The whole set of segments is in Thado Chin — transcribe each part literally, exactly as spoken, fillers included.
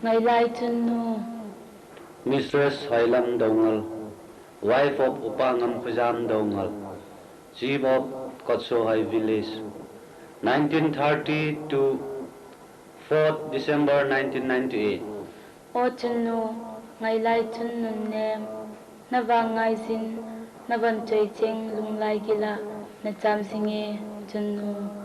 Ngailai Chunnu. Mistress Hoilam Doungel, wife of Upa Ngamkhojam Doungel, chief of Kotsohoi village, nineteen thirty to fourth December nineteen ninety-eight. O Chunnu, Ngailai Chunnu nem, navang ngaijin, navon choi cheng lunglai gila, nacham jinge Chunnu.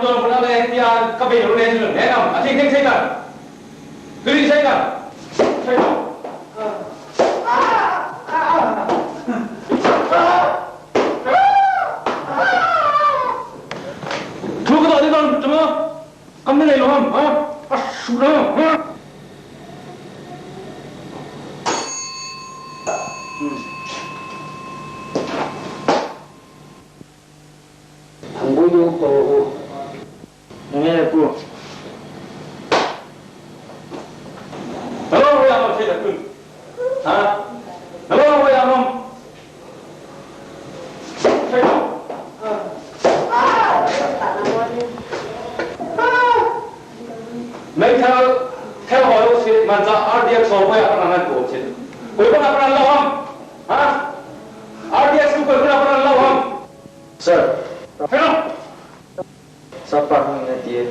Don pula le tia ka be lo le chu ne nam. A thing thing sei ta. Tui sei ta. Sei ta. Thu ka do ni don tu mo. Kam ni nei lo ham, ha? A su na, ha? Thangboidu, ho, ho. Nge, pu. Hello, ya, ma, thei la, pu. Ha? Hello, ya, ma. Thei la. Meithal, thei ho lo si, man cha R D X ho ko ya, pa na ko si. Koi pa na pa na lo ham. Ha? R D X ko koi pa na pa na lo ham. Sir. Thei la. Sapa hung na ti e.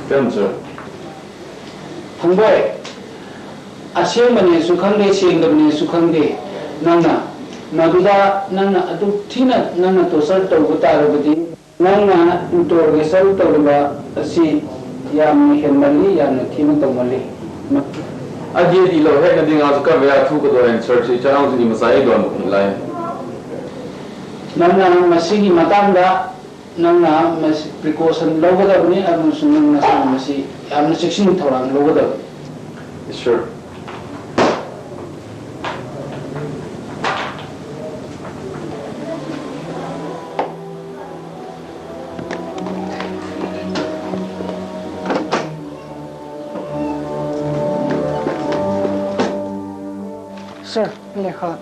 Kya, sir? Thangboi, asengba nesu khangde, sengdaba nesu khangde. Nangna, maduda, nangna aduk thina, nangna torture tauba tarabadi. Nangna interrogation tauba asi yamna henmali, yamna thina tauba le. Adi adi lo, hena dinga chu ka vea thu ka do answer si, chang chu ni masa e don lai. Nangna masigi matangda, nangna masi precaution lou kadabani, amasung nangna sa masi, yamna cheksin thorang lou kadabani. Sure. Sir, lekha.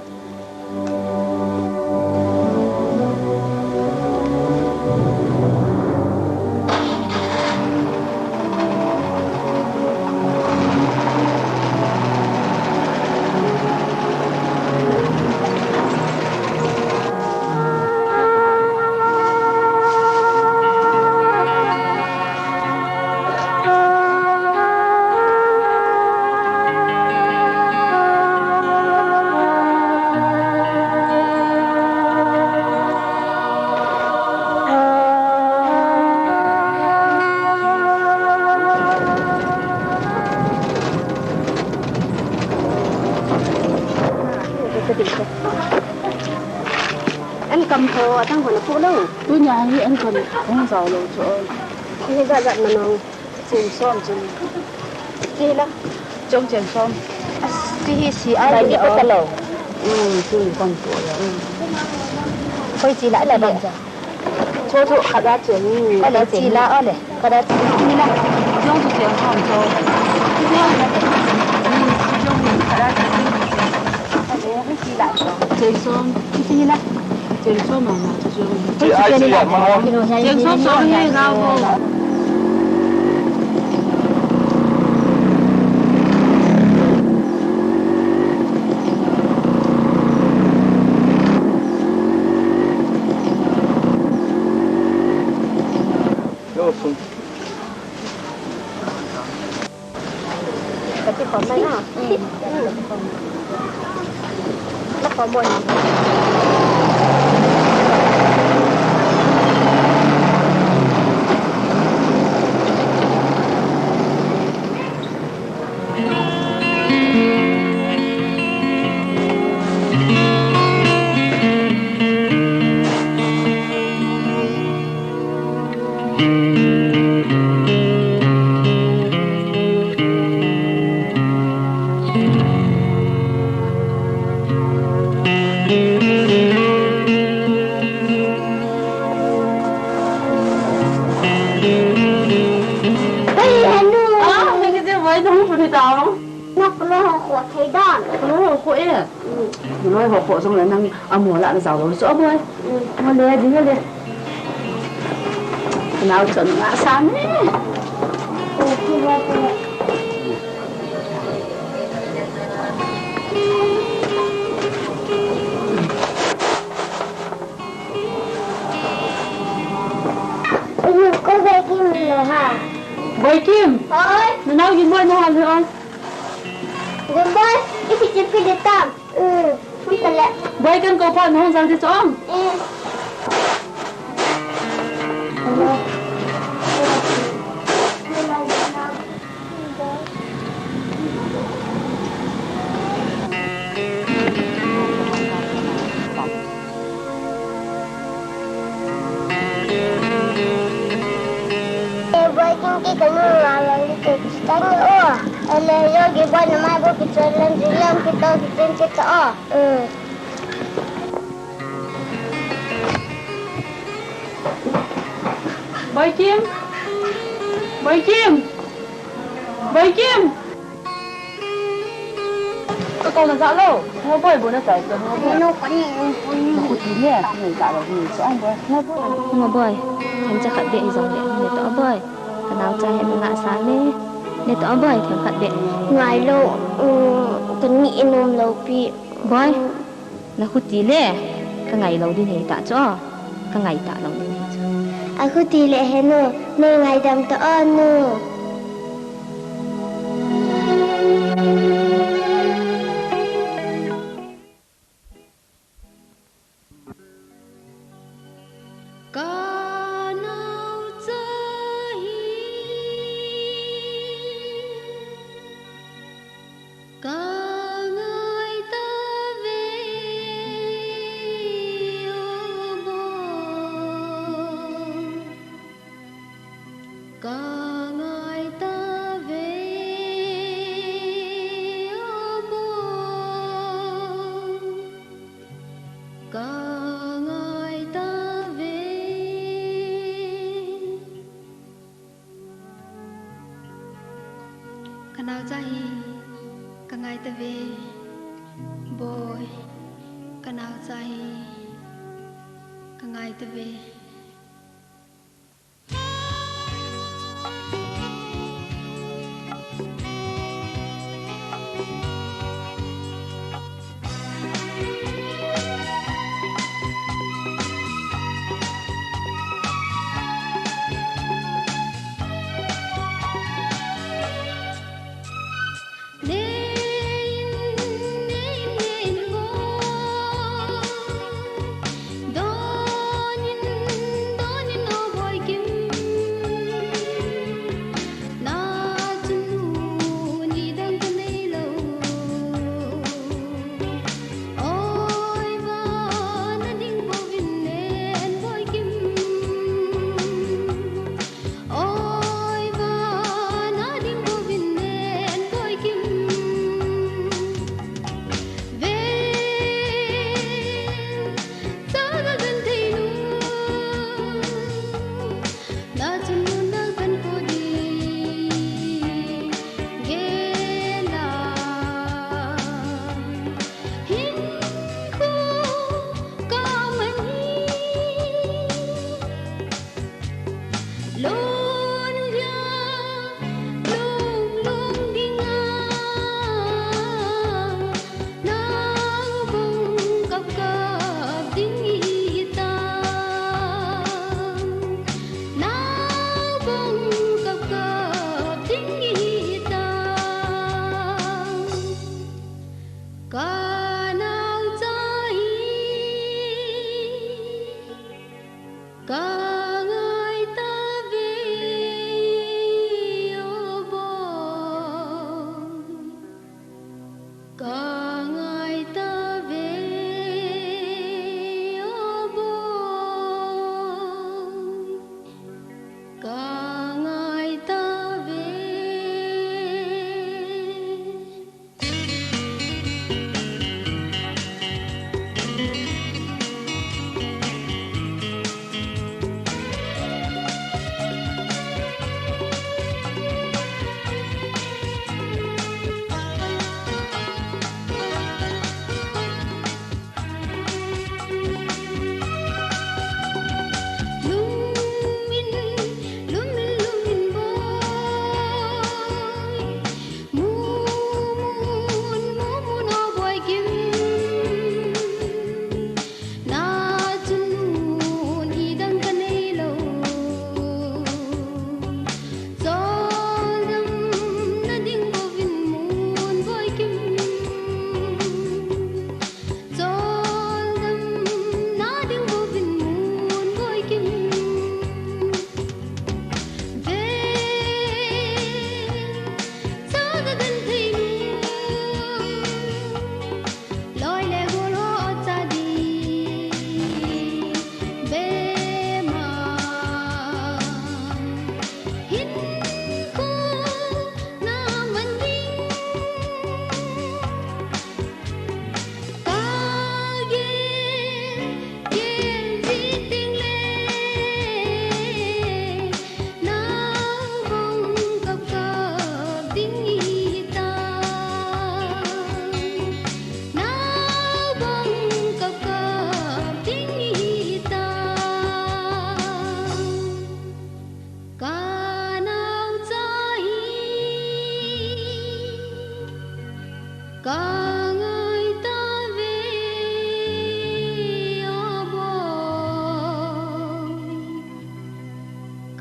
An kam ho, atang ho na pu lo. Tunia hi an kam hung jao lo chu. Hi ga ga ma nong. Chen som chu. Hi la. Chong chen som. As, ti hi si ai. Lai ti pa ta lo. Um, chu kon pu lo. Koi chi la la ba. Cho cho khat a chen ni. Ole chi la ole. Khat a chen ni la. Jong chu chen som cho. Jong khat a chen ni. Chen som. Chi la. Chen som ma ma. Chi ai chi ya ma ho. Chen som som ye ga bo. Ka ti khom mai na. Na khom mo ni. Hei, Hanu. Ah, hei, kiti, vai, dong, puni tao. Nak peluh ho kho thei dan. Peluh ho kho e. Hmm. Peluh ho kho jong le nang amo lah na jao lou chu amo. Hmm. Mo le, ding le. Nao chon nga sa ne. Oh, kho ba kho. Ha. Boy Kim. Oi. Nanao Ginboi nahol hih o. Ginboi, ipi ipi le tam. Hmm. Hui ta le. Boy kan kou phat nahung jang ding chu ong. Hmm. Eh, Boy Kim, kei kanung ngai lou ding, kei kichai o. Ele, yo, Ginboi namai bou kichai lou ding, lam kito kichai kito o. Hmm. Boy Kim. Boy Kim. Boy Kim. Ka kou na ja lou. Ngo Boy, bou na chai ka, Ngo Boy. Ngo Boy. Ngo Boy. Themcha khat beh hi jong le. Ne to Boy. Ka naocha hi na ngah sa ne. Ne to Boy, themkhat beh. Ngai lou. Um, ka ni inom lou pi. Boy. Na khuti le, ka ngai lou ding ahi ta chu, ka ngai ta lou ding ahi chu. A khuti le he nu, nei ngaidam ta o nu. Ka naocha hi. Ka ngai ta ve o bo. Ka ngai ta ve o bo. Ka ngai ta ve. Ka naocha hi ka ngai ta ve. Boy, ka naocha hi ka ngai ta ve.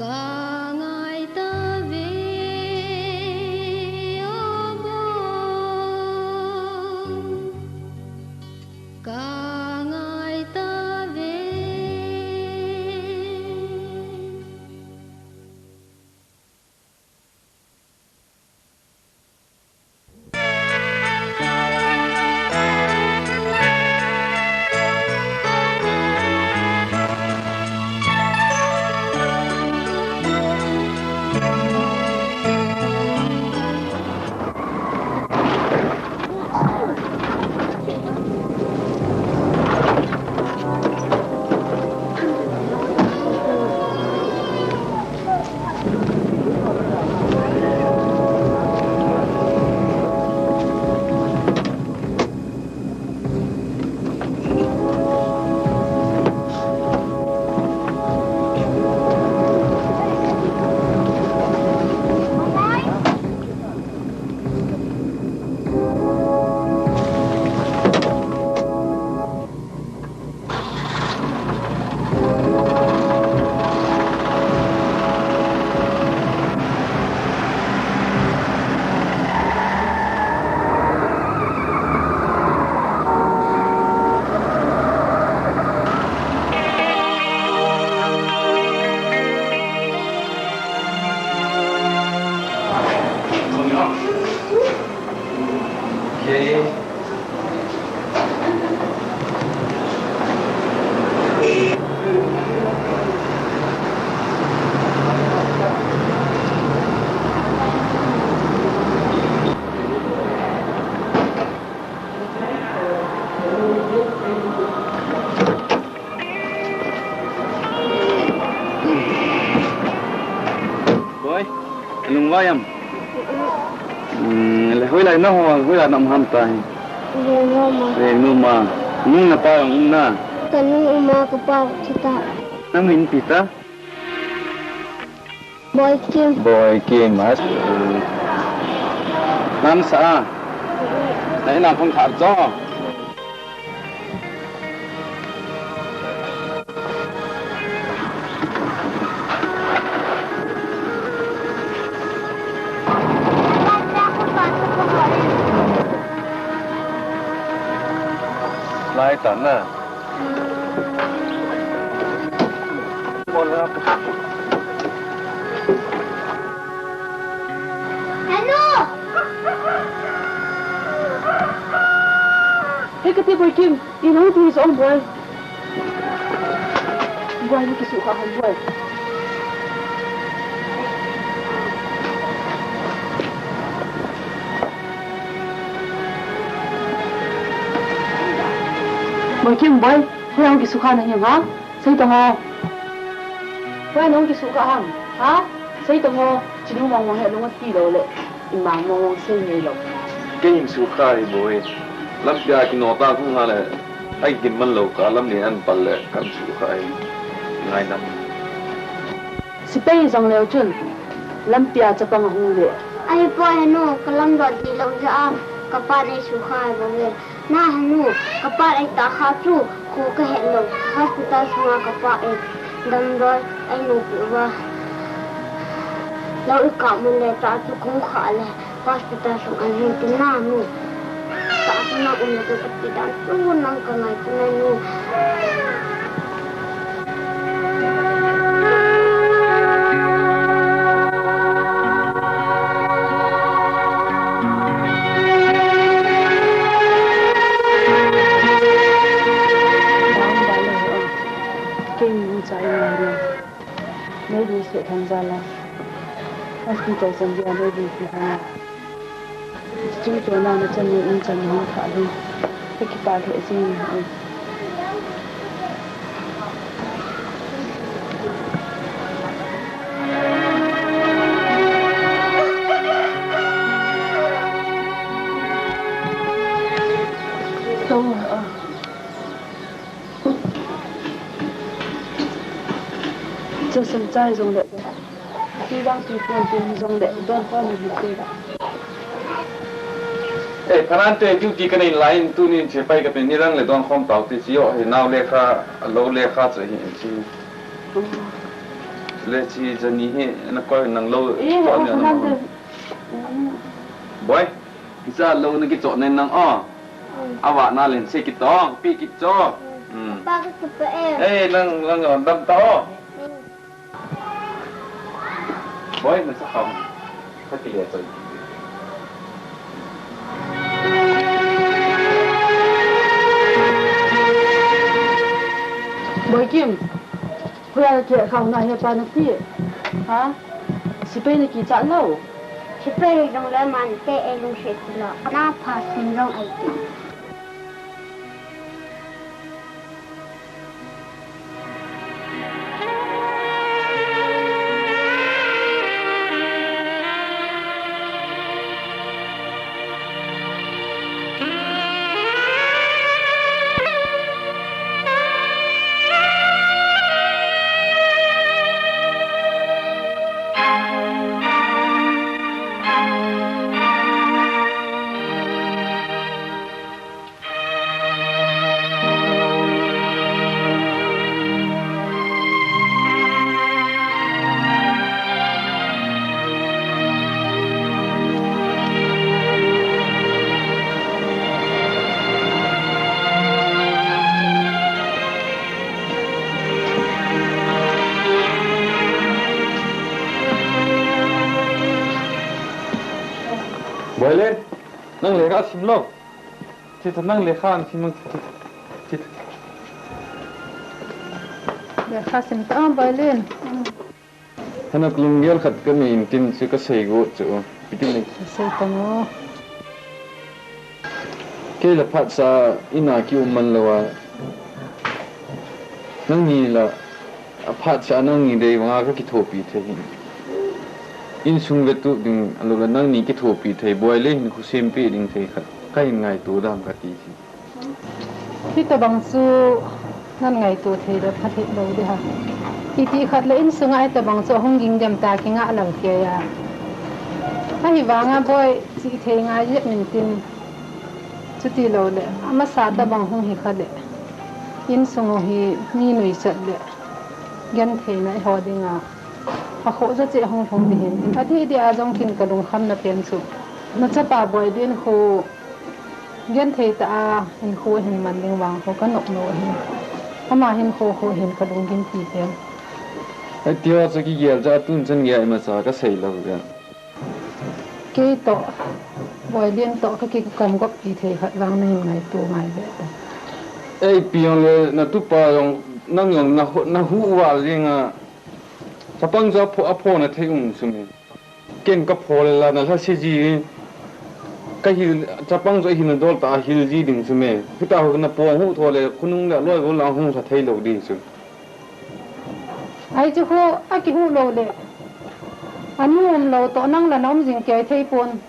Ka ngai tave, o boi, ka ngai tave. Boi, lungvai am? Hmm, le hoilai naho, hoilai na um ham tai? Lengnom a. Lengnom a. Nung napa jong um na? Ka nung um a, ka pa thi ta. Na min ipi ta? Boikim. Boikim, as. Nang sa a? Na in a phong thar jo. Lai tan na. Hello! Hey, kati Boikim, inang tu is on boy. Boy, ni kisu kha ham boy. Boikim boy, hoiya hung kisu kha na hi ha? Sei tong o. Hoiya hung kisu kha ham? Ha? Sei tong o. Chinu mong mong hi alung ati lou le. Imang mong mong sei ngei lou. Kei hin su kha hi boy. Lampi a kino ta hung ha le. Ai gin man lou ka lam ni an pal le kan su kha hi. Ngai nam. Sipai jong leu chun, lampi a chapang ahung ve. Ahi poi henu, ka lamdot di lou jeh a, ka pa nei su kha bou ve. Na henu, ka pa ei ta kha chu, khu ka het lou. Hospital sunga ka pa ei damdoi, ei nupi uva. Lou i kap mun le ta chu khu kha le. Hospital sung a hin tin na nu. Tahsa na um na chu ka ti dan chu nang ka ngai chu na nu. Kei mi hung cha i ngai na. Nei ding seh thang jal a. Hospital chan geiya nei ding ti thang a. Chingchona na chan nei in chan hung thah ding. Ka kipah lheh jeng e. Tonga a. Chasam chai jong le, ti dang ti pon tin jong le, don khom ni ti. Eh, phanan te duty ka nei lai in tunin che pai ka pe ni rang le don khom tau te chi o, he nau lekha, lou lekha che hi in chi. Le chi jani hi na koi nang lo. Eh, chon oh, ni kanan nang. Boi, hicha lo na kichon nen nang o. Mm. Ava na len se kitong, pi kicho. Mm. Pa ka kipa e. Eh, nang, nang, nang dam ta o. Mm. Boi, na sa kham. Kha kile choi. Boikim, hoiya kikah khao na he pa nati? Ha? Sepai na kichat lou? Sepai jong le man te e lungset ti lou. Na pha sim jong ai ti. Boilen, nang lekha sim lou. Thitha, nang lekha sim lou. Thitha, thitha. Lekha sim ta, Boilen. Hana kalunggel khat kanei in tin chu kasei got chu. Ipi tin nei. Sei tang o. Kei la phatsah in a kium man lou a. Nangni la a phatsah nangni dei vanga kakithopi thei hin. Insung vetup ding alou la nangni kithopi thei, Boilen hin khosem peh ding thei khat kahin ngaito dam kati si. Hitabang chu nan ngaito thei le pha thei lou ding ham. Iti khat le insunga hitabang chu ahung ging dem ta kinga lang kei a. Ahivanga Boi chih thei ngai jep min tin. Chuti lou le, amasa tabang hung hi kha le. Insung u hi mi nuisat le. Gentheina eiho dinga. Akhoh ja cheh hung lhung ding hin. Adih dih a jong kin kalungkhamna pen chu. Nachapa Boilen khu. Genthei tah a hinkho ahin man ding vang khu kanop lou ahi. Ama hinkho khu hin kalunggimpi pen. Hiti ho chu kigel ja tun chan gei a imacha kasei lou ve. Kei toh, Boilen toh kakikom gop pi thei khat vang nahin ngaito ngai ve. Ei, ipi jong le natupa jong nang jong nahu, nahu val jeng a. Chapang chu apho, apho na thei um chu me. Ken kapho le la nalhase ji. Kahil, chapang chu ahilna dol tah a hil ji ding chu me. Hita ho napong hu tho le khonung le loi gol la hung lha thei lou ding chu. Ai chu khu akihu lou le. Anu um lou toh nang la na um jing kei thei pon.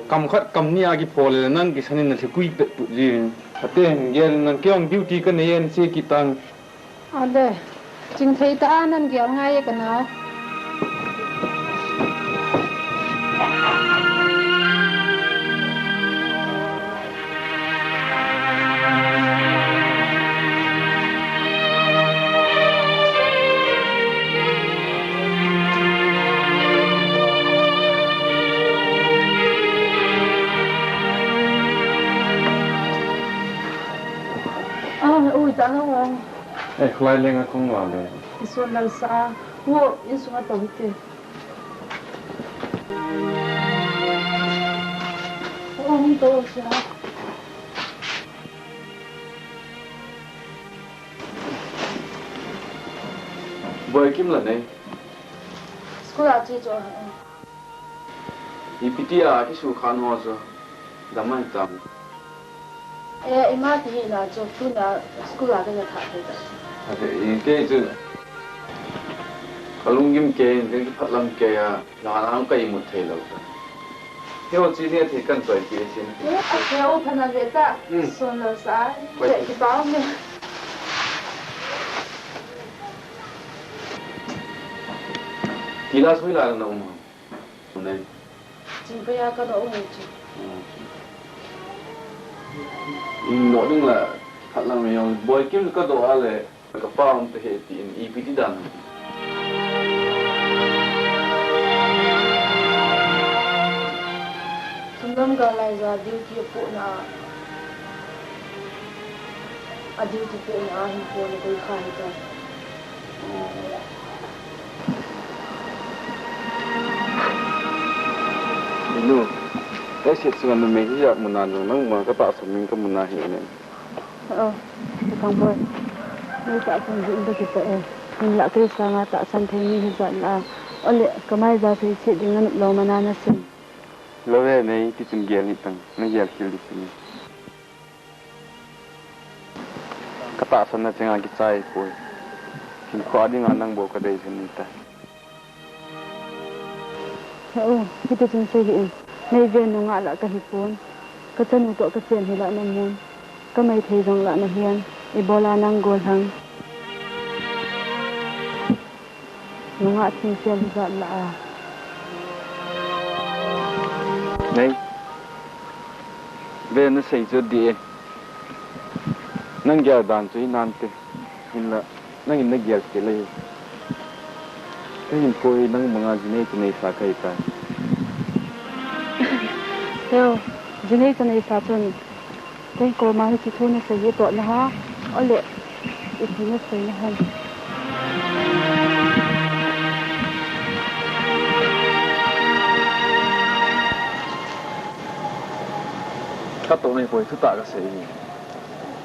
Kam khat kam ni a kipho le nang kisan in nalhe kui pet put ji. Ate gel nang kei jong duty kanei e nase kit tang. Ale, chingthei tah a nan gel ngai e kanao. Ah, ui, ta lo. Eh, kholai lenga kong vale. Ison lalsa a. Wo, insunga tou hite. Wo, hung tou sa. Boikim la nei. School a che cho. Ipi tia kisukha ho chu dam ahi tam. E, ima ti hi na chu tuna school a kaja thah thei ta. Ate, i kei chu kalunggim kei, kei kiphatlam kei a, na na ka imut thei lou ta. Kei ho chi ni thei kan choi pi sin. E, a kei ho phana ve ta. Hmm. Son lo sa. Koi. Che kipau me. Kila sui la na um. Nei. Chingpei a kana um chu. In lo ding la, khat lang me jong, Boikim ka do a le, ka pa um te he ti in, ipi ti dan. Lai ja duty apohna, a duty pohna a hinkho na koi kha hita. Inu, leiset chunga numei hijat muna jong nangma katahsan ding kamuna hi ne. Oh, Thangboy. Nei tahsan jing in kakipah e. Hinlah kei sanga tahsan thei mi hijat lah a. Ole, kamai ja sei cheh ding nanop lou mana nasim. Lou e nei, tichun gel hitang, nagel khel ding chun. Katahsan na chenga kichai poi. Hinkho dinga nang bou kadei jing tai. He u, hiti chun sei hih in. Nei ven nungah lah kahi pon. Kachanu toh kachen hi lah namun. Kamai thei jong lah nahian. Ibola nang gollhang. Nungah thimsel hijat lah a. Nei. Ven nasei chu dih e. Nang gel dan chu hinante. Hinlah, nangin nagel khel e. Kahin poi nang manga jinei chu neisa kahi tai. Teo, jinei chu neisa chun. Kei koma hiche thu nasei hi toh naha. Ole, ipi nasei naham. Katoh nei poi, thutah kasei hi.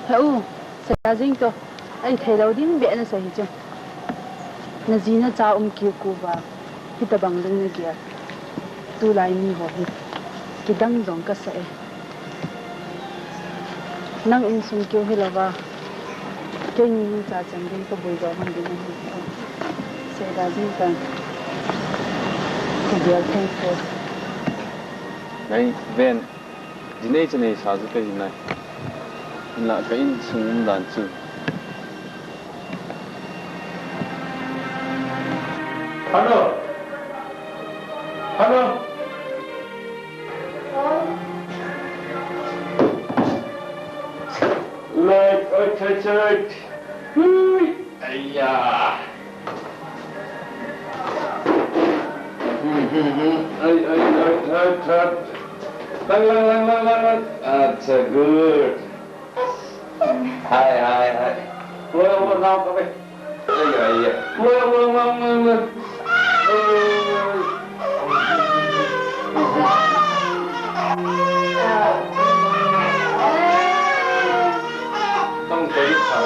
He u, sei a jing to. Ahi theilou ding beh nasei hi chu. Naji nacha um kiu kuva, hitobang ding nagel. Tulai mi ho hi kidang jong kasa e. Nang insung keu hilouva, keini nungcha chan ding kaboi jo hon ding ahi. Seida jing tan. Kagel thei poi. Nei, ven. Jinei chu neisa chu kahi nai. Hinlah ka insung umdan chu. Hello. Hello. Light, oi, choi, choi. Hui. Aiya. Hmm, hmm, hmm. Ai, ai, ai, ai, ai. Lang, lang, lang. Acha, good. Hai, hai, hai. Wo, wo, nao ka ve. Ai, ai, ai. Wo, wo, wo, wo, wo. Tong ko ni sa.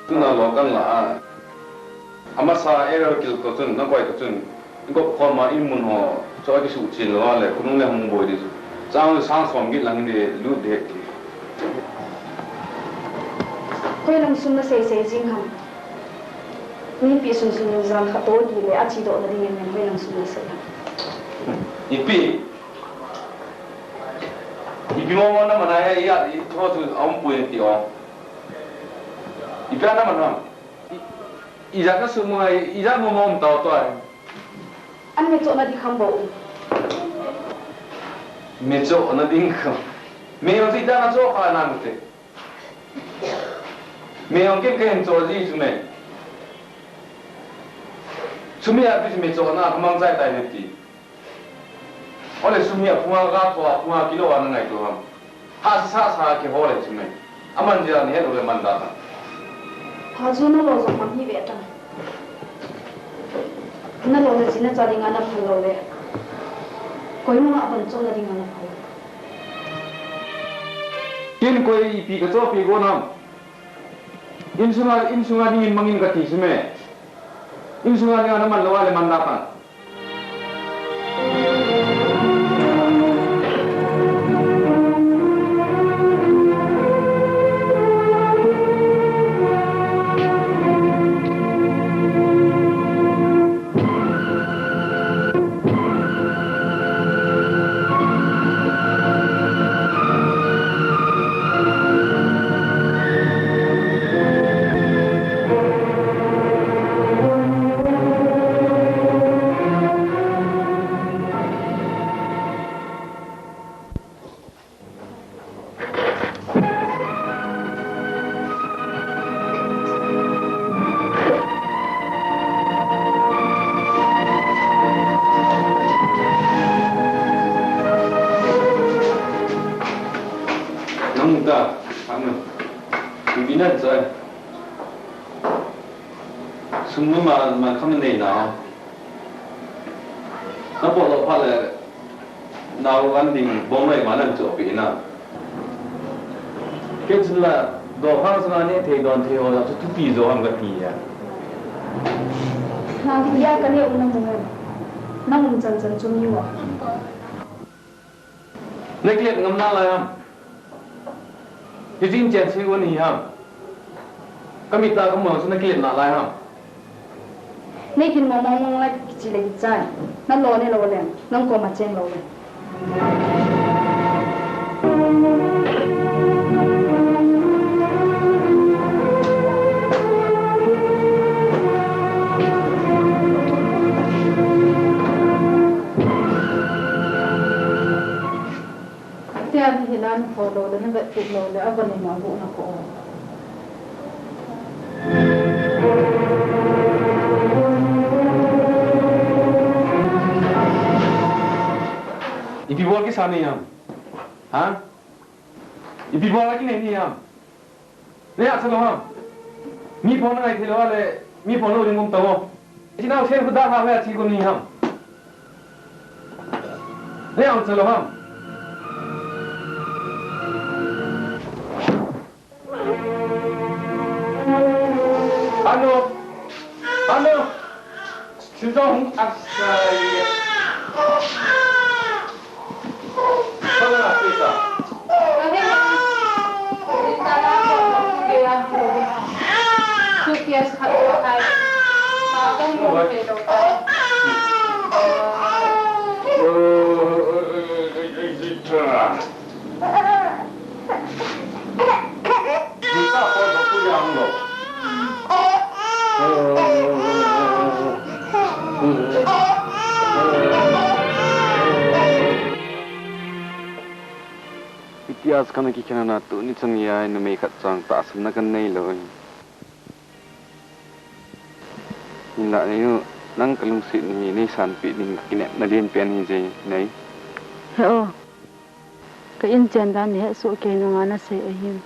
Tuna lo kan la a. Amasa area kil ko chun, na koi ko chun. Ko khoma in mun ho, cho ki su chin lo le, kunung le hung boi di chu. Chang sang som git lang de, lu de ti. Koi lang sum na sei sei jing ham. Mipi sun sun jang kha to di le, a chi do na ding en, koi lang sum na sei ham. Ipi. Ipi mo mo na mana ya, ya, i tho chu a um pui ti o. Ipi na mana. I, ija ka sum mo, ija mo mo um tao to ai. An me cho na di kham bo. Me cho na ding kham. Me yo ti ta na cho kha na mu te. Me yo kin ken cho ji chu me. Chu me a pi me cho na mang chai tai ne ti. Ole sum hi aphunga ga tho aphunga kilo a na ngaito ham. Ha sa sa ki ho le chu me. Aman jia ni he le man da ta. Ha chu na lo jong man hi ve ta. Na lo le jina cha ding ana phal lo le. Koi mo a ban cho na ding ana phal. Kin koi ipi ka cho pi go nam. Insunga, insunga ding in mangin ka ti chu me. Insunga ding ana man lo a le man da ta. Ken choi. Sum ma ma kham nei na. Na po lo pha le. Nau an ding bom lai ma nan cho pi na. Ken chun la do hang sanga ne thei don thei ho la chu thupi jo ham ka ti ya. Na ya ka ne u na mu hen. Na um chan chan chu mi wa. Na kile ngam na la ya. Hijin chen si u ni ham. Ka mit a ka mo chu na kile na lai ham. Nei kin mo mong mong lai kichi le kichai. Na lo ne lo le. Nang ko ma cheng lo le. Tia ni hinan ho lo le na vet pu lo le a va ni ma bu na ko. Ipi bol kisa ni ham? Ha? Ipi bol ki ni ham? Ne a chalo ham. Mi phone ngai thei lo le, mi phone lo ding um tamo. Ji nau sen khu da ha he a chi ko ni ham. Ne a chalo ham. Ano. Ano. Sinjong asai. Itia chu kana kikhen a, tuni chan geiya numei khat chang tahsanna kana nei lou ahi. Hinlah nei u, nang ka lungset ni hi nei sanpeh ding kinepna lenpen ahi jeh in. He o. Ka inchen dan nahet soh kei nunga nasei ahin.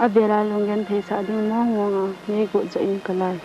Avel a lunggenthei sah ding mong mong a nei got joh in kalai.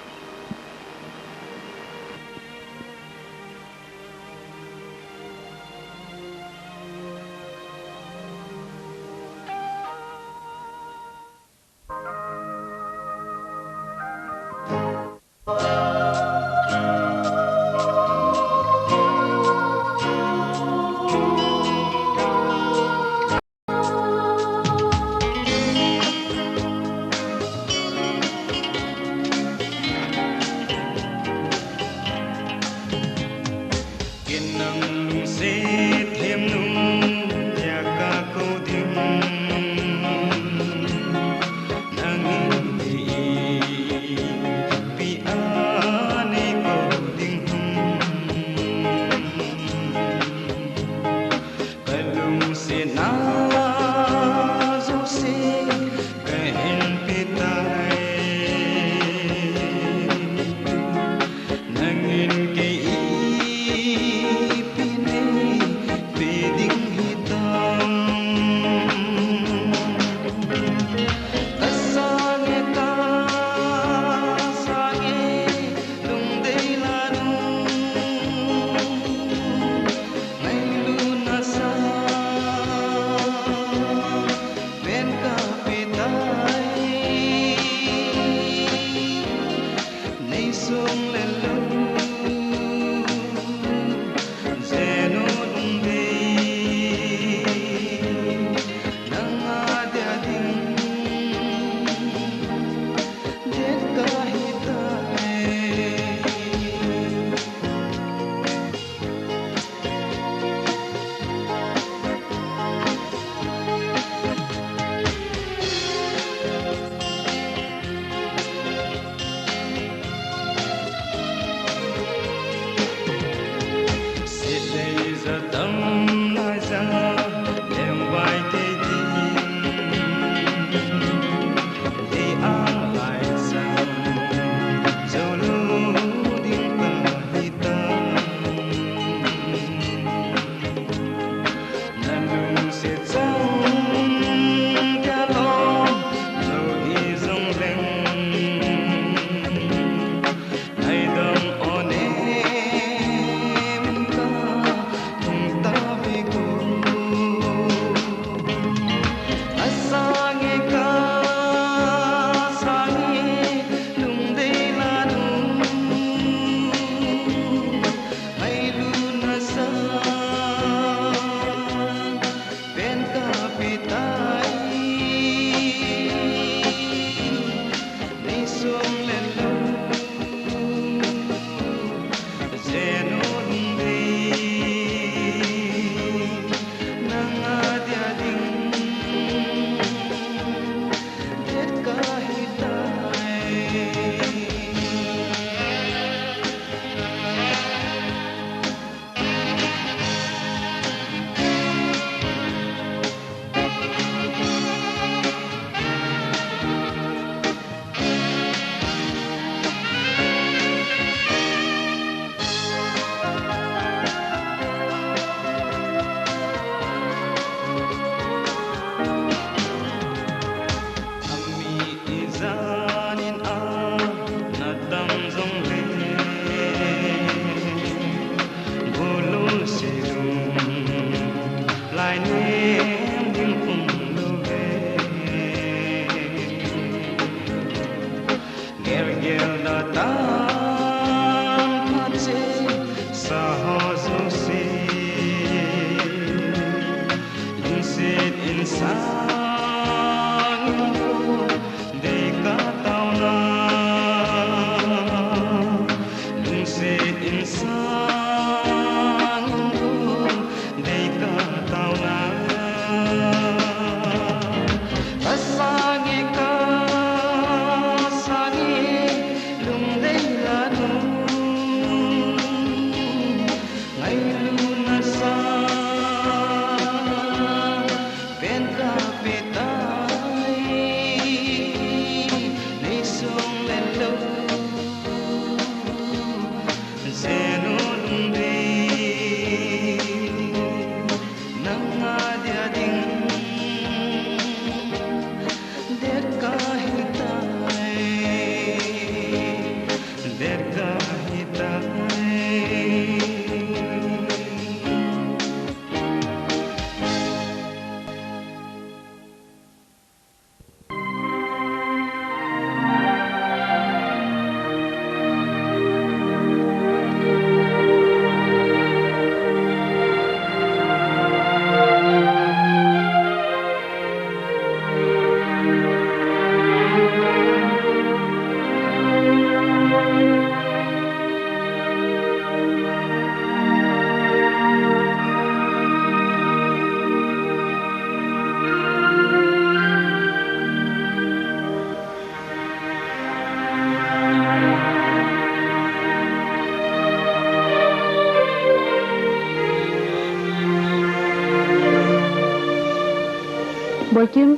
Boikim,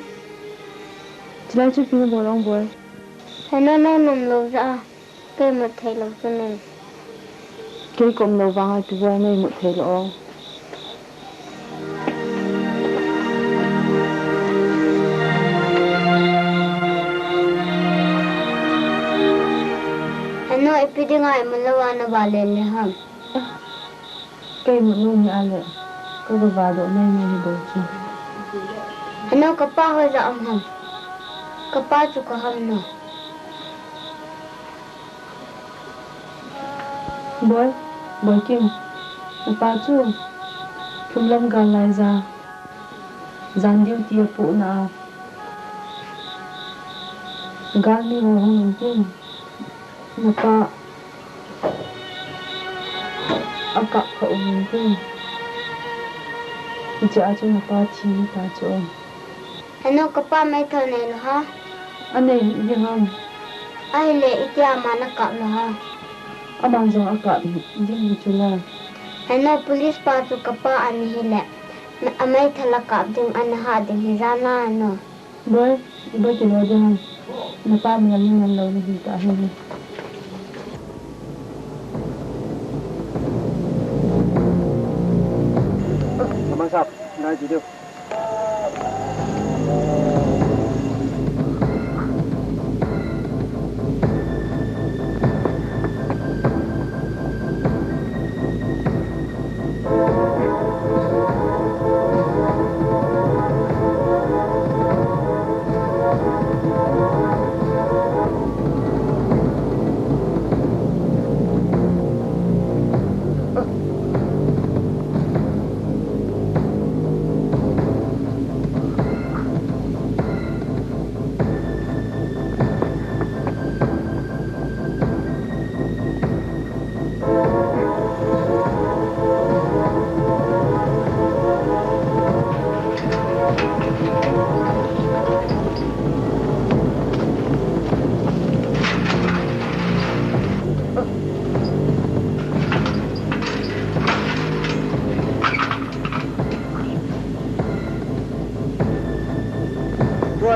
chulai chu ipi nabol ham Boi? Heno, nang nom lou jeh a kei mut thei lou chu nen. Kei ka um lou vang a ipi Boi nei mut thei lou o. Heno, ipi dinga imut lou a navah lele ham? Kei mut nom hi a le, ka ga vah doh mai mai hi bou chu. Heno, kapa hoiya um ham? Kapa chu ka ham na. Boi, Boikim, napa chu, thum lam gal lai ja, jan duty apohna a, gal mi ho hung in tin, napa akap kha um in tin, hiche a chu napa thi ta chu. Heno, kapa meithal nei lou ham? Anei hih ding ham? Ahile, itia aman akap lou ham? Aman jong akap ding hi chu la. Heno, police pa chu kapa ana hile, ameithal akap ding ana hah ding hi jan a heno. Boi, ipi kilo ding ham? Napa mi lam ni man lou nahi ta hi. Amang sap, nai ti diu.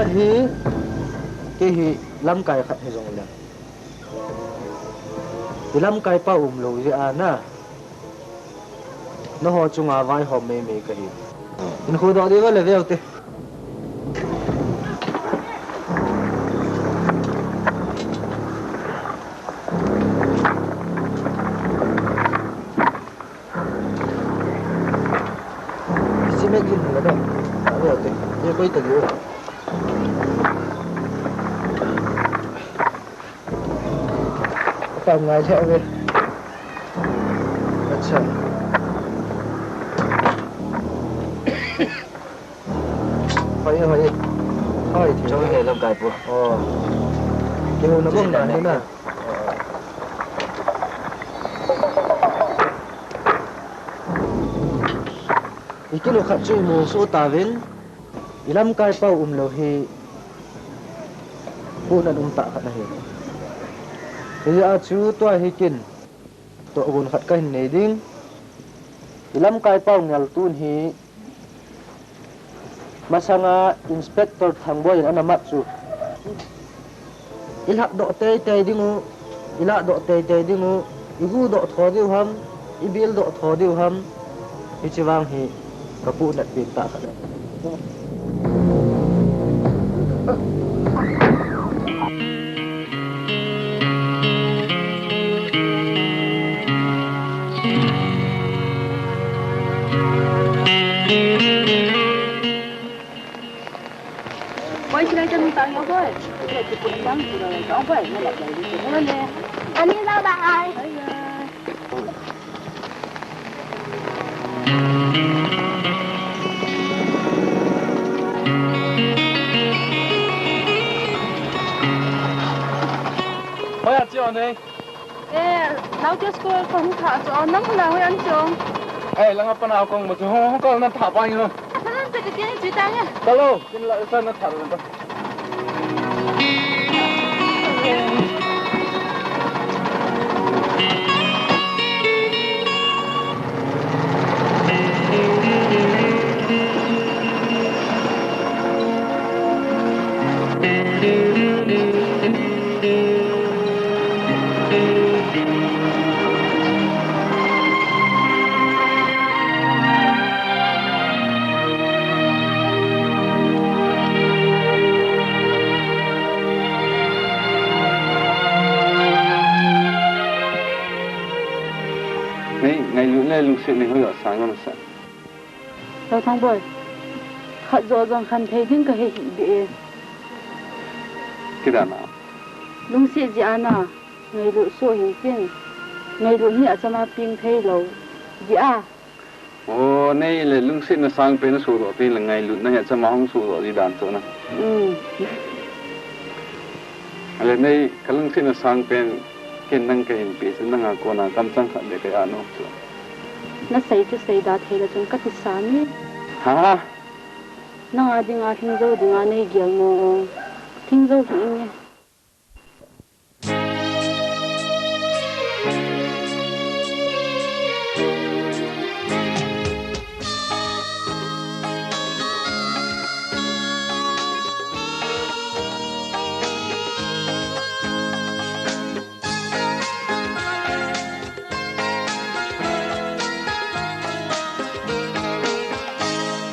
Hi, kei hi lamkai khat hi jong le. I lamkai pa um lou jeh a na. Nangho chunga vaihom meimei kahi. Hinkho doh diu le veu te. Cement in la da. Ave ate. Ye koi ta diu. Ka ngai the ave. Acha. Hoi, hoi. Hoi, thi. Chong le lamkai pu. Oh. Keu na bong na na. I kilo khat chu i mu soh tauvin, i lamkai pau um lou hi, puhnat um tah khat ahi. Hijeh a chu tua hi kin, tohgon khat kahin nei ding. I lamkai pau ngeltu hi, masanga Inspector Thangboi in ana mat chu. I lhatdoh teitei ding u, i lahdoh teitei ding u, i huhdoh tho diu ham, i bildoh tho diu ham, hiche vang hi ka puhnat pen tah khat. Boy, silai ta nung tang yo, boy. Silai tu pun tang, silai ta, boy, na lap lai ni, silai le. Ani la ba ai. Ai ya. Boy, a chi on ei. Eh, naote school kahung thah chu, nang hung na hoi an chong. Eh, langa pana kong mo chu, hung, hung kal na thah pa ngi lo. Sanan te ke ken chi ta nge. Kalo, kin la sa na thah lo ta. Nei, ngailut le lungset nei hoi a sang nasa. Lal Thangboi, khat joh jong khen thei ding kahe hih beh e. Kidana. Lungset jeh a na, ngailut soh hih tin. Ngailut hi achama peng thei lou. Jeh a. O, nei le lungsetna sangpen na sohdoh tin le ngailutna hi achama hung sohdoh ji dan chu na. Um. Ale nei ka lungsetna sangpen ken nang kahin pe chu nanga kona kamchang khat beh ka ja nom chu. Na sei chu seida thei le chun kati sa mi. Ha? Nanga dinga lhing jou dinga nei gel nom o. Lhing jou hih inge.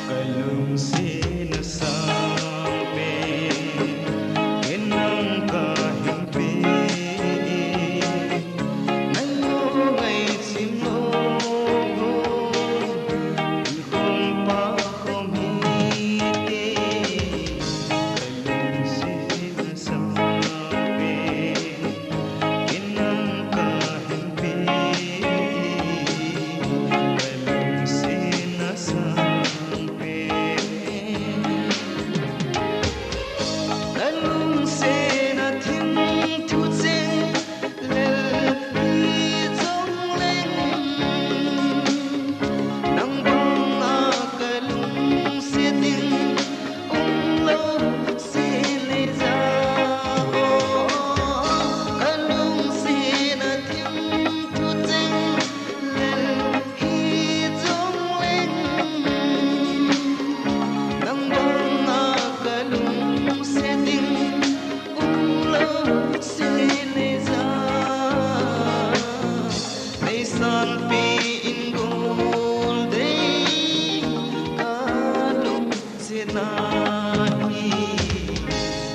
Ka lungsetna sangpen, ken nang Sanpi in gol dei ka lungset na hi,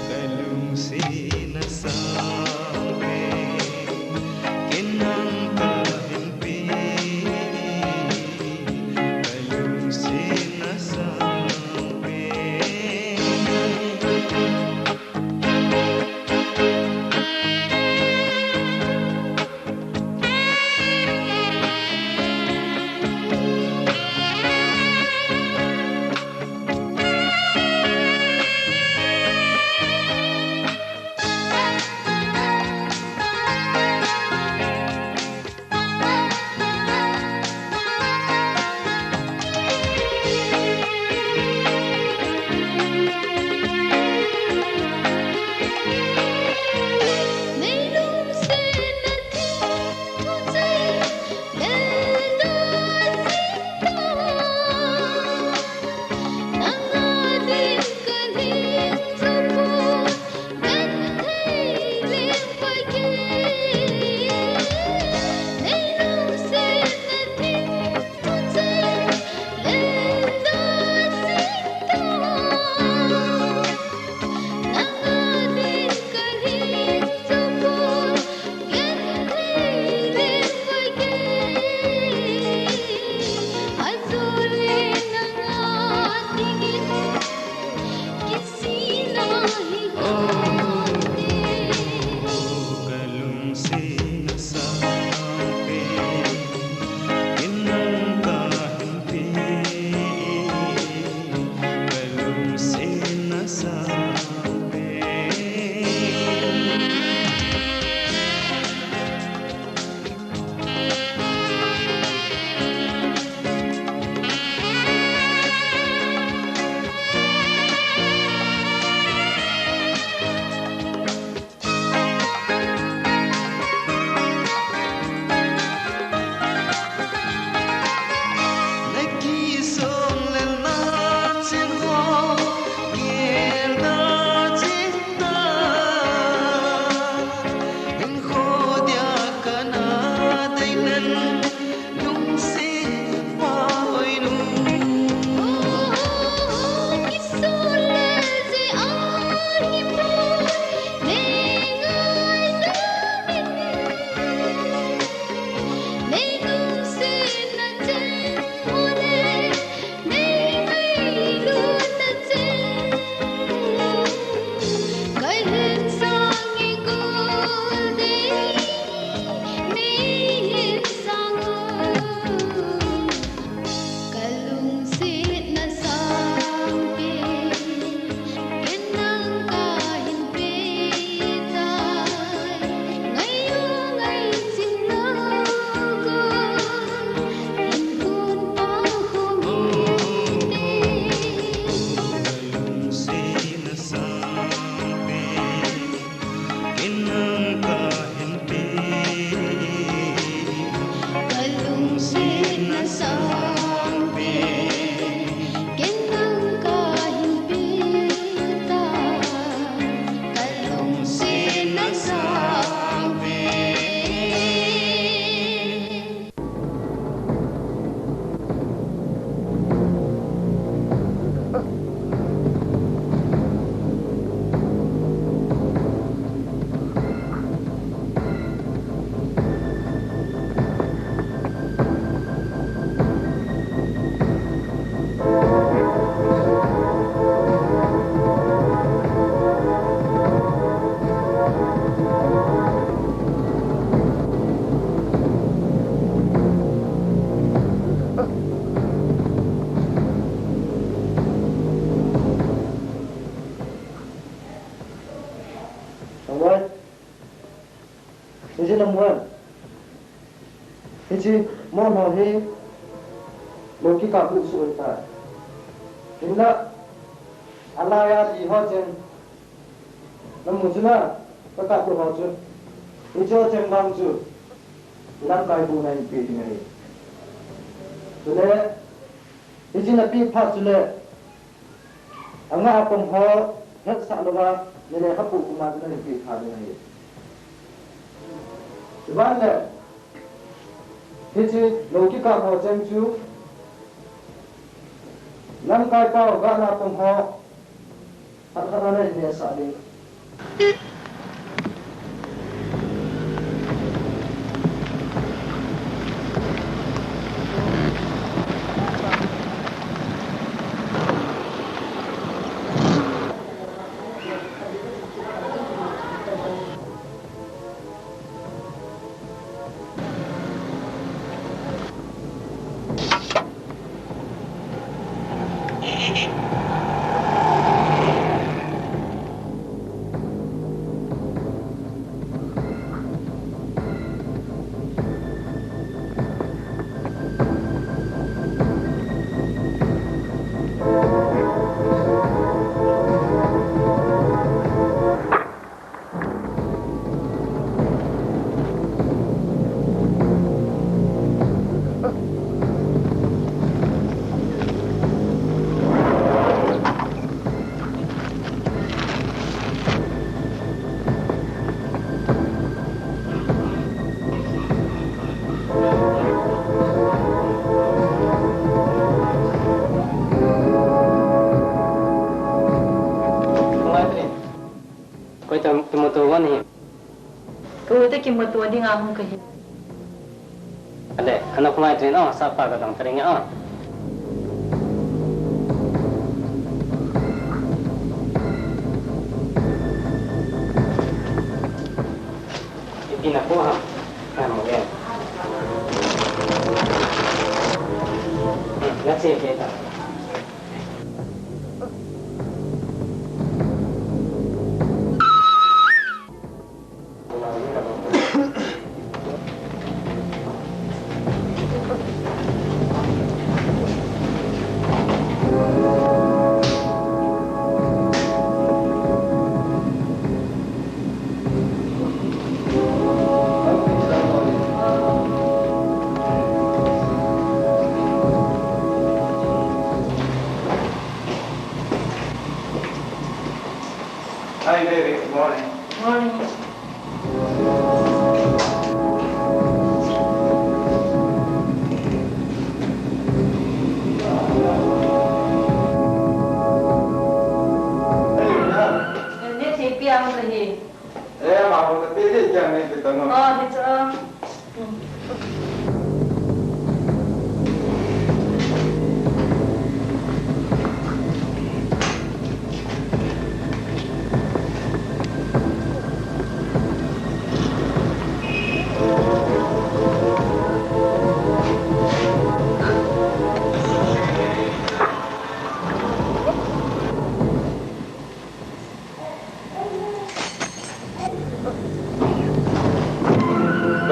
ka lungset na sangpen, ken nang kahin pe, ka lungset na sangpen. Samuel. Hiche Lammuan, hiche mon ho hi lou kikap buh soh ahitai. Hinla, alai a ti ho cheng, namu chu na, kakap buh ho chu, hiche ho cheng vang chu, lamkai buh nahin peh ding ahi. Chule, hiche napeh phat chule, Anga apom ho hetsah louva, nalekhabu kuma chu nahin peh tha ding ahi. Chuban le, Hiche lou kikah ho cheng chu lamkai pao gahna pung ho khat khat ana in nehsah ding. Koi ta kimuto gon hi. Koi ta kimuto ding a hung kahi. Ale, ana khumai trin o, sapa ka dong tring o. Ipi na po ha? Ano yan? Hmm, that's it, later. Hi, baby. Good morning. Morning. Hey, love. Eh, ne, chepi ang kahi. Eh, ma, ko te, te, kya nahi pita, no? Oh, it's, uh,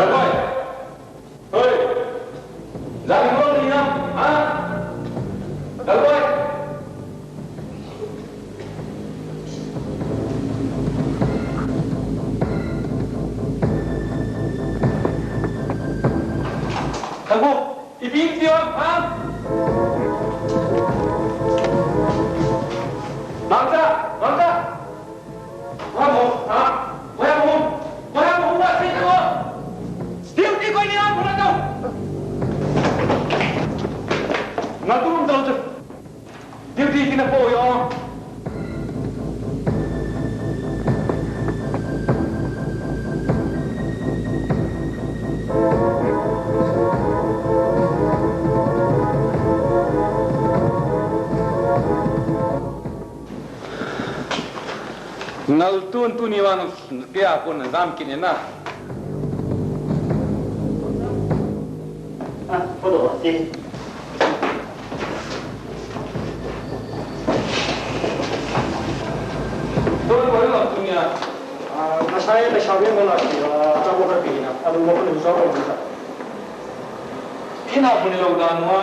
Lalboi! Hoi! Jani lo ni na? Ha? Lalboi! Thangvum! Ipi ti o, ha? Mangcha! Mangcha! Wa mo, ha? Wa mo, wa mo, wa si ko. Duty koi ni a pura to. Ngaltun um tau chu. Duty tina po yo. Ngaltun tuni vang kei a kon jam kit e na. Ah, photo si. Don, koi ngaltun ya? Ah, nasai na sabi mo na, ah, tabo ka pina. Adu mo ko ni sa ko ni sa. Ina ko ni lo dan wa.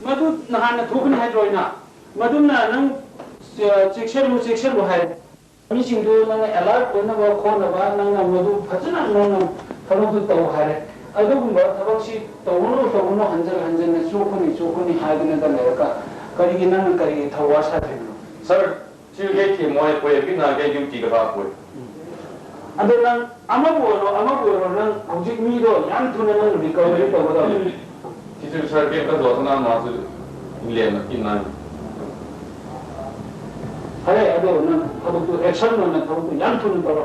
Madu nahan na thuk ni hai joina. Maduna nang, eh, check lu, check lu hai. Miching tu nang alert ko na ba, ko na ba, nang na madu phachana nang na thalo tu tau hai. Adu gum ba thabak si tau no, tau no, hanjal, hanjal na chu ko ni, chu ko ni hai na da le ka. Kari ki nang kari ki thawa sa thim lo. Sir, Chiu gei thi mo e poi, pina gei duty ka ba poi. Ado nang, ama bol o, ama bol o nang, hojik mi do, yam thuna nang recovery to do. Teacher sir ke ka do na ma su le na kin nang. Hale, ado nang, thabo tu action nang, thabo tu yam thuna to.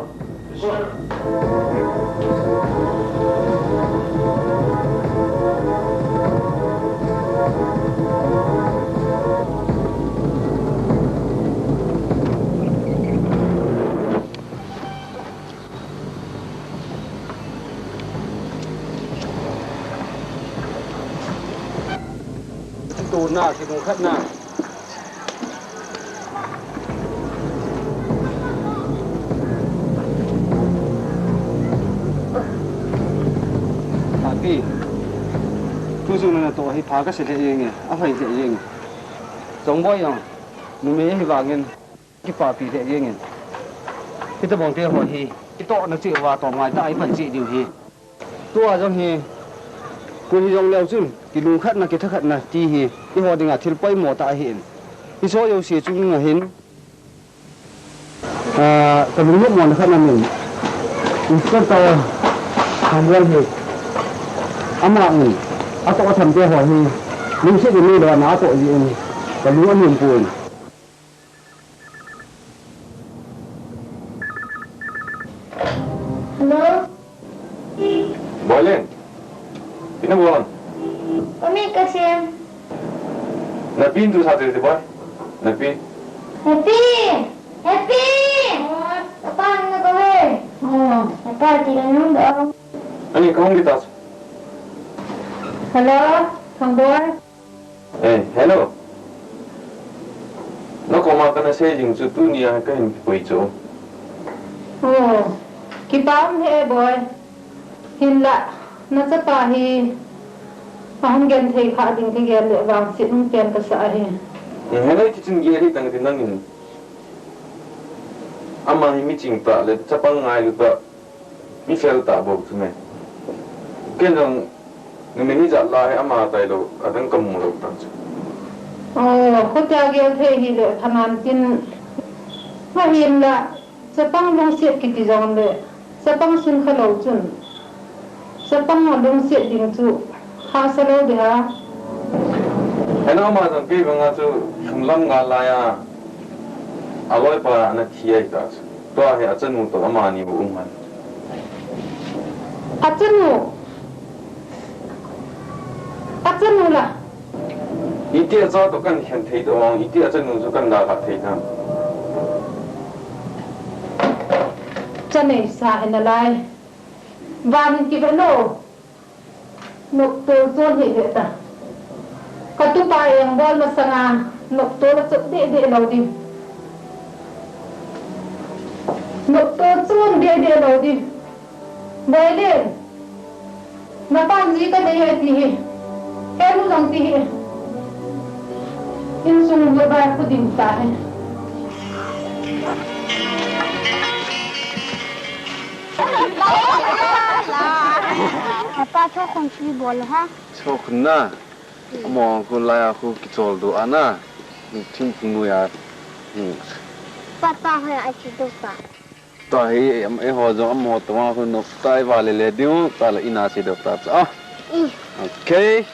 Tuna, kinungkhatna. Papi, tu jong natoh hi pha kasei lheh jenge, ahoi lheh jenge. Chongboi jong, numei ahi vangin. Kipapi lheh jengin. Hitobang te ho hi, kitohna cheh uva tong ngai tah a ipan cheh diu hi. Tua jong hi, koi hijong leu chun, kilungkhatna, kithakhatna ti hi, eiho dinga thil poimo tah ahin. Hiche jouse chunga hin, ah, kalungnop mona khat ahin. Inspector Samuel hi, aman, atoh atham te ho hi, lungset in neilou a ana toh jin, kalung anom pon. Hello? Boilin. Ina bon. Kami kasem. Napin tu sa te boy. Napi. Happy! Happy! Apa na kau eh? Oh, apa ti ka nung dong? Ani kau kita. Hello, Thang boy. Eh, hello. Nakoma kana sei jing chu tunia kahin kipui chu. Oh, kipa um e boy. Hinlah, nachapa hi ahung genthei kha ding kagel le vangset um pen kasa ahi. Eh, hello, ti chun gel hi tang ti nangin. Ama hi miching tah le chapang ngailu tah. Mi fel tah bou chu me. Ken jong numei hijat la hi ama tailou, adang kamu lou tah chu. Oh, khutia gel thei hile thanan tin. Ahinlah, chapang lungset kiti jongle, chapang sun khalou chun, chapang alungset ding chu hahsa lou ding ham. Hena ama jong kei banga chu lhumlam ngal laiya, aloipa ana thi ahi tah chu. Tua hi achanu toh amani bou um ahi. Achanu? Achanu la? Iti acha toh kan khen thei toh, iti achanu chu kan dalha thei tam. Cha neisa hi nalai. Van in kive lou. Noptol chon hi ve ta. Katupa engbol masanga noptol achot deh deh lou ding. Noptol chon deh deh lou ding. Boilin. Napan ji kanei e ti hi. Henu jong ti hi. Insung lo bai khu ding tahi. Apa cho kon si bol ha? Cho kon na. Amo khu laiya khu kichol doh ana. Thingphung noiya. Hmm. Papa hoiya ache doh pa. Tua hi, em, eiho jong amo tua khu nop tai vale le diu, tua le ina che doh ta cha. Ah. I. Okay.